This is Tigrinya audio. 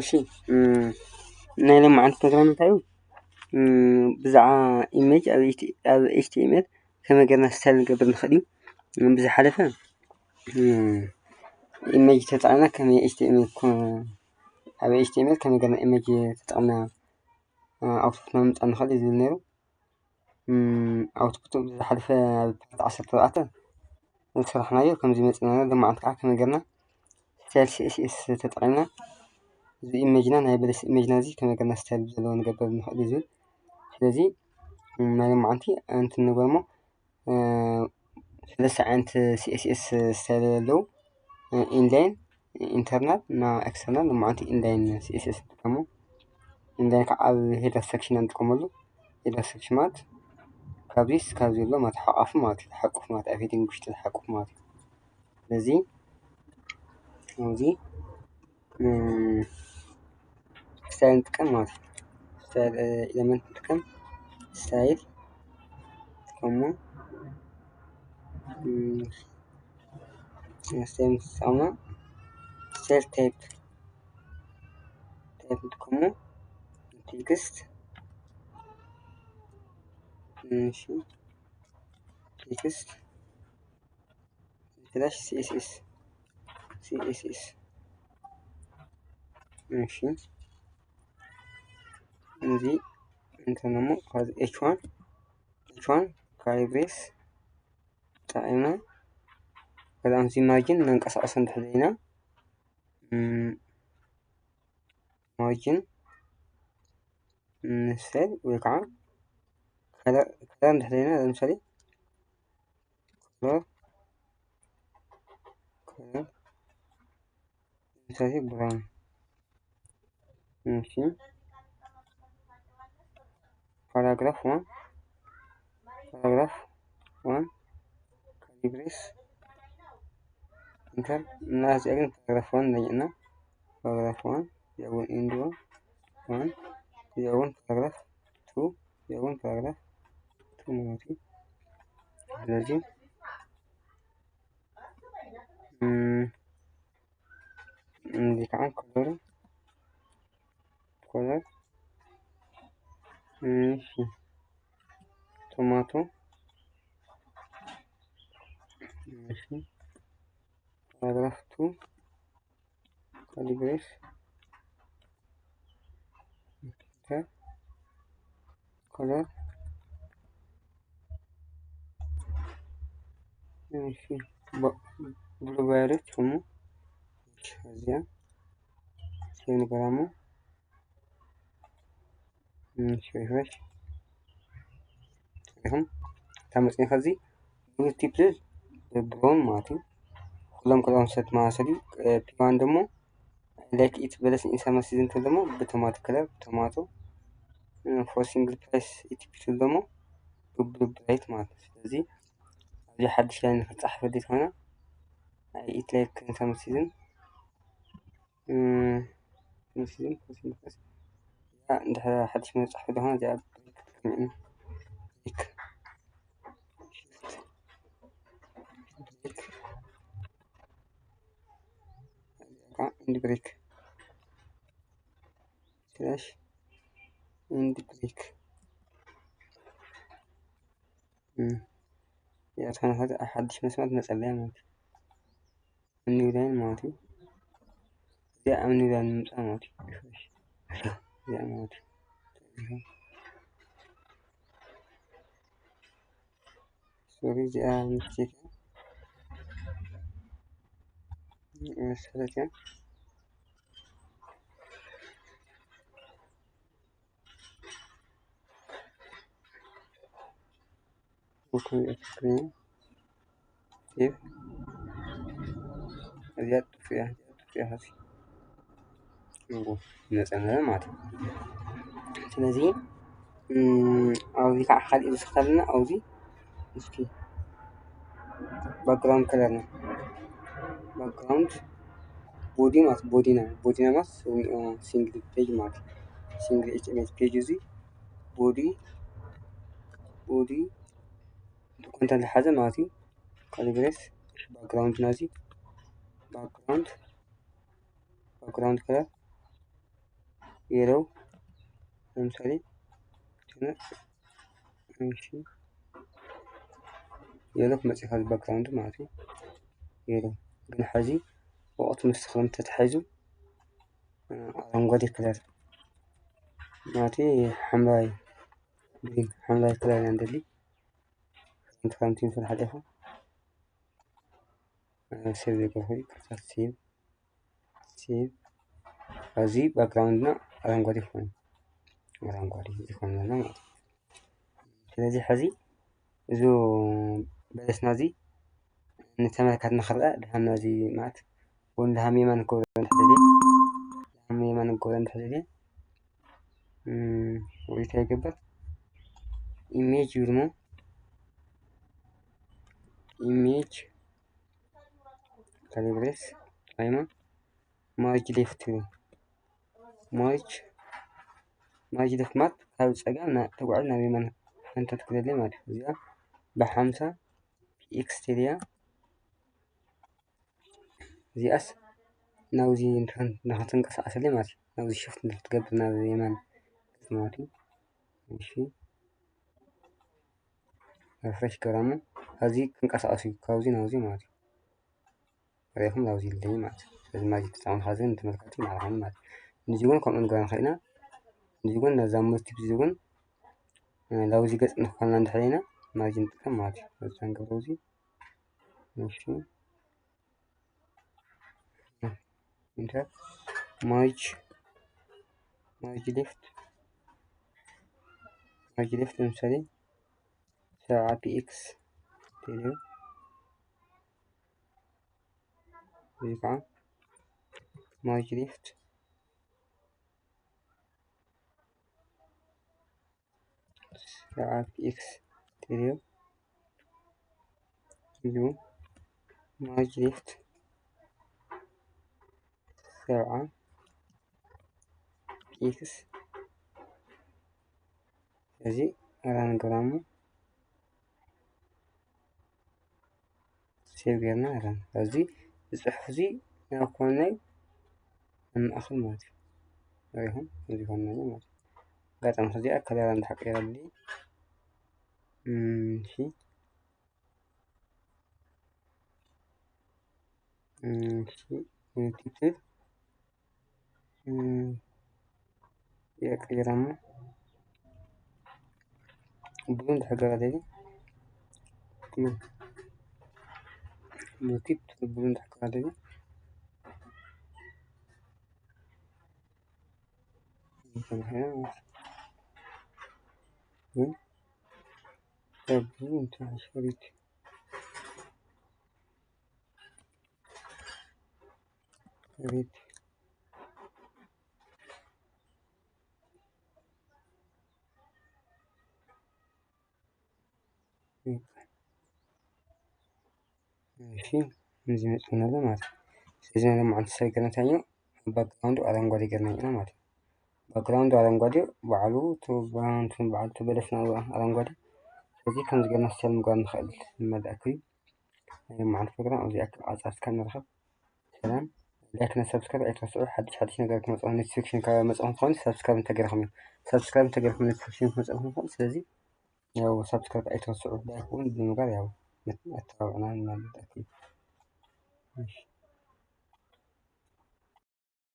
እሺ፣ ናይ ሎማዓንቲ ፕሮግራም እንታይ እዩ? ብዛዕባ ኢሜጅ ኣብ ኤች ቲ ኤም ኤል ከመይ ጌርና ስታይል ንገብር ንኽእል እዩ። ብዝሓለፈ ኢሜጅ ተጠቒምና ከመይ ኤች ቲ ኤም ኤል፣ ኣብ ኤች ቲ ኤም ኤል ከመይ ጌርና ኢሜጅ ተጠቒምና ኣውትፑት ንምምፃእ ንኽእል እዩ ዝብል ነይሩ። ኣውትፑት ብዝሓለፈ ኣብ ፓርት ዓሰርተ ኣርባዕተ ዝሰራሕናዮ ከምዚ መፂና፣ ሎማዓንቲ ከዓ ከመይ ጌርና ስታይል ሲ ኤስ ኤስ ተጠቒምና እዚ ኢሜጅና፣ ናይ በለስ ኢሜጅና እዚ ከመይ ጌርና ስታይል ዘለዎ ንገብር ንኽእል እዩ ዝብል። ስለዚ ናይ ሎማዓንቲ ኣንቲ ንገብር እሞ ሰለስተ ዓይነት ሲ ኤስ ኤስ ስታይል ኣለዉ። ኢንላይን፣ ኢንተርናል እና ኤክስተርናል። ሎማዓንቲ ኢንላይን ሲ ኤስ ኤስ ንጥቀሞ። ኢንላይን ከዓ ኣብ ሄደር ሰክሽን ንጥቀመሉ። ሄደር ሰክሽን ማለት ካብዚ እስካብ ዘሎ ማለት ሓቋፉ ማለት እዩ። ሓቁፍ ማለት ኣብ ሄዲንግ ውሽጢ ዝሓቁፍ ማለት እዩ። ስለዚ ኣብዚ ስታይል ንጥቀም ማለት እዩ። ስታይል ኤለመንት ንጥቀም። ስታይል ንጥቀሞ። ስታይል ንጥቀሞ። ስታይል ታይፕ፣ ታይፕ ንጥቀሞ። ቴክስት፣ እሺ፣ ቴክስት ስላሽ ሲ ኤስ ኤስ፣ ሲ ኤስ ኤስ። እሺ፣ እዚ እንትን እሞ ካብ ኤች ዋን፣ ኤች ዋን ካሊ ብሬስ ተጠቒምና፣ ከዛ ኣብዚ ማርጅን ነንቀሳቕሶ እንድሕር ደሊና፣ ማርጅን ንስል ወይ ከዓ ከለር እንድሕር ደሊና፣ ለምሳሌ ከለር፣ ከለር ለምሳሌ ብራውን። እሺ፣ ፓራግራፍ ዋን፣ ፓራግራፍ ዋን ካሊ ብሬስ ኢንተር እና እዚኣ ግን ፓራግራፍ ዋን ነይና፣ ፓራግራፍ ዋን እዚኣ እውን ኢንድ ዋን፣ ዋን እዚኣ እውን ፓራግራፍ ቱ፣ እዚኣ እውን ፓራግራፍ ቱ ማለት እዩ። ስለዚ እዚ ከዓ ከለሩ፣ ከለር፣ እሺ፣ ቶማቶ፣ እሺ፣ ፓራግራፍ ቱ ካሊ ብሬስ ከለር፣ እሺ፣ ብሉ ቫዮሌት ሆሞ። እሺ፣ እዚኣ ሴንግራሙ። እሺ፣ ሪፍሬሽ ኢኹም ተመፅኒ። ከዚ ብሉ ቲፕ ዝብል ብራውን ማለት እዩ። ኩሎም ክዳን ሰት መሳሰሊ። ፒ ዋን ደግሞ ላይክ ኢት በለስ ኢን ሰመር ሲዝን ትብል ደግሞ ብቶማቶ ከለር፣ ብቶማቶ። ፎር ሲንግል ፕራይስ ኢት ፒ ትብል ደግሞ ብብሉ ብራይት ማለት ነው። ስለዚ ኣብዚ ሓድሽ ላይን ንክንፀሓፈሉ ዝኾነ ኢት ላይክ ኢን ሰመር ሲዝን፣ ሰመር ሲዝን፣ ፎር ሲንግል ፕራይስ። እዚኣ እንድሕር ሓድሽ መፅሓፍ ዝኾነ እዚኣ ብሬክ ትጥቀም ኢና። ብሬክ፣ ብሬክ። እዚኣ ከዓ ኢንድ ብሬክ ስላሽ ኢንድ ብሬክ። እዚኣ ዝኾነ ሓድሽ መስመር ትመፀለያ ማለት እዩ። ኣብ ኒው ላይን ማለት እዩ። እዚኣ ኣብ ኒው ላይን ንምምፃእ ማለት እዩ። እዚኣ ማለት እዩ። ሶሪ፣ እዚኣ ሚስቴክ መሰለትያ። ኦኬ፣ ስክሪን ሴቭ። እዚኣ ጥፍያ፣ እዚኣ ጥፍያ ኸሲ ንጎ መፀና ማለት እዩ። ስለዚ ኣብዚ ከዓ ካልእ ዝኸልና ኣብዚ እስኪ ባክግራውንድ ከለርና፣ ባክግራውንድ ቦዲ ማለት፣ ቦዲና፣ ቦዲና ማለት ሲንግል ፔጅ ማለት፣ ሲንግል ኤች ቲ ኤም ኤል ፔጅ እዚ ቦዲ፣ ቦዲ ኮንተንት ዝሓዘ ማለት እዩ። ካሊ ብሬስ ባክግራውንድ ናዚ፣ ባክግራውንድ፣ ባክግራውንድ ከለር yellow፣ ለምሳሌ እሺ፣ yellow ክመጽእ ይኽእል፣ background ማለት እዩ። Yellow ግን ሕዚ ወቕቲ ምስ ክረምቲ ተታሒዙ ኣረንጓዴ ከለር ማለት ሓምላይ፣ green፣ ሓምላይ ከለር ኢና ንደሊ። ክረምቲ ክረምቲ ምስ ሓሊፉ ሴቭ ዘይገርኩ ይቅርታ። ሴቭ ሴቭ። ኣብዚ ባክግራውንድና ኣረንጓዴ ይኾን፣ ኣረንጓዴ ይኾን ኣለና ማለት እዩ። ስለዚ ሕዚ እዚ በለስና እዚ ንተመልካትና ክረኣ ድሃምና እዚ ማለት እውን ድሃም የማን ክገብሮ እንድሕር ደልየ፣ ድሃም የማን ክገብሮ እንድሕር ደልየ፣ እም፣ ወይ እንታይ ይገብር? ኢሜጅ ይብልሞ። ኢሜጅ ካሊብሬስ፣ ጣይማ፣ ማርጅ ሌፍት ይብል። ማርጅ፣ ማርጅ ሌፍት ማለት ካብ ጸጋም ና-፣ ተጓዕዝ ናብ የማን ሓንታት ክደሊ ማለት እዩ። እዚኣ ብሓምሳ ፒ ኤክስ ተልያ። እዚኣስ ናብዚ ንክን-፣ ንክትንቀሳቐሰለይ ማለት እዩ። ናብዚ ሽፍት ንክትገብር ናብ የማን ማለት እዩ። እሺ። ሪፍሬሽ ገራሙ። ኣብዚ ክንቀሳቐስ እዩ። ካብዚ ናብዚ ማለት እዩ። ሪኢኹም ናብዚ ይለይ ማለት እዩ። ስለዚ ማርጅ ተጠቐምካ እዚ ንተመልካቲ ማለት እዩ ማለት እዩ። ንዚ እውን ከምኡ ንገራ ንኽእል ኢና። ንዚ እውን ነዛ ሙልቲፕ እዚ እውን፣ እ፣ ናብዚ ገጽ ንክኾንና እንድሕር ኢና ማርጅ ንጥቀም ማለት እዩ። በዛ ንገብሮ እዚ። እሺ። ኢንተር። ማርጅ፣ ማርጅ ሌፍት፣ ማርጅ ሌፍት ለምሳሌ ሰብዓ ፒ ኤክስ ተልዮ። እዚ ከዓ ማርጅ ሌፍት ሰብዓ ፒ ኤክስ ተልዮ። እዚ ማርጅ ሌፍት ሰብዓ ፒ ኤክስ። እዚ ራን ገራሙ ሴቭ ጌርና ራን። እዚ ጽሑፍ እዚ ናብ ኮናይ ኣብ ማእከል ማለት እዩ። ሪኢኹም እዚ ኮናይ ማለት እዩ። ኣጋጣሚ እዚኣ ከለራ እንድሕር ቀይረልኒ፣ እም፣ እሺ። እም፣ እሺ፣ ቲፕ ቲፕ። እም፣ የቀይረና ብሉ እንድሕር ገራ ደሊ። ብሉ፣ ብሉ ቲፕ ብሉ እንድሕር ገራ ደሊ። ግን ብሉ እንትን ሽሪት ሪድ። እሺ፣ እዚ መጽኡና ኣሎ ማለት እዩ። ስለዚ ናይ ሎማዓንቲ ሰሪገና እንታይ እዩ? ባክግራውንዱ ኣረንጓዴ ገርና ኢና ማለት እዩ። ባክግራውንዱ ኣረንጓዴ፣ ባዕሉ፣ ቱ ባንቱን ባዕሉ፣ ቱ በለስና ኣረንጓዴ። ስለዚ ከምዚ ገርና ስታይል ምግባር ንኽእል ንመርዳእኩ እዩ። ናይ ሎማዓንቲ ፕሮግራም ኣብዚ ኣክል ዓጻጽካ ንረኸብ። ሰላም። ላይክ እና ሰብስክራይብ ኣይትረስዑ። ሓድሽ ሓድሽ ነገር ክመጽኹም፣ ኖቲፊኬሽን ካብ መጽኹም ከኾኑ ሰብስክራይብ እንተገይርኩም እዩ። ሰብስክራይብ እንተገይርኩም ኖቲፊኬሽን ክመጽኹም ይኽእል። ስለዚ ያው ሰብስክራይብ ኣይትረስዑ። ላይክ እውን ብምግባር ያው መት-፣ ኣተባብዑና ንመርዳእኩ እዩ። እሺ።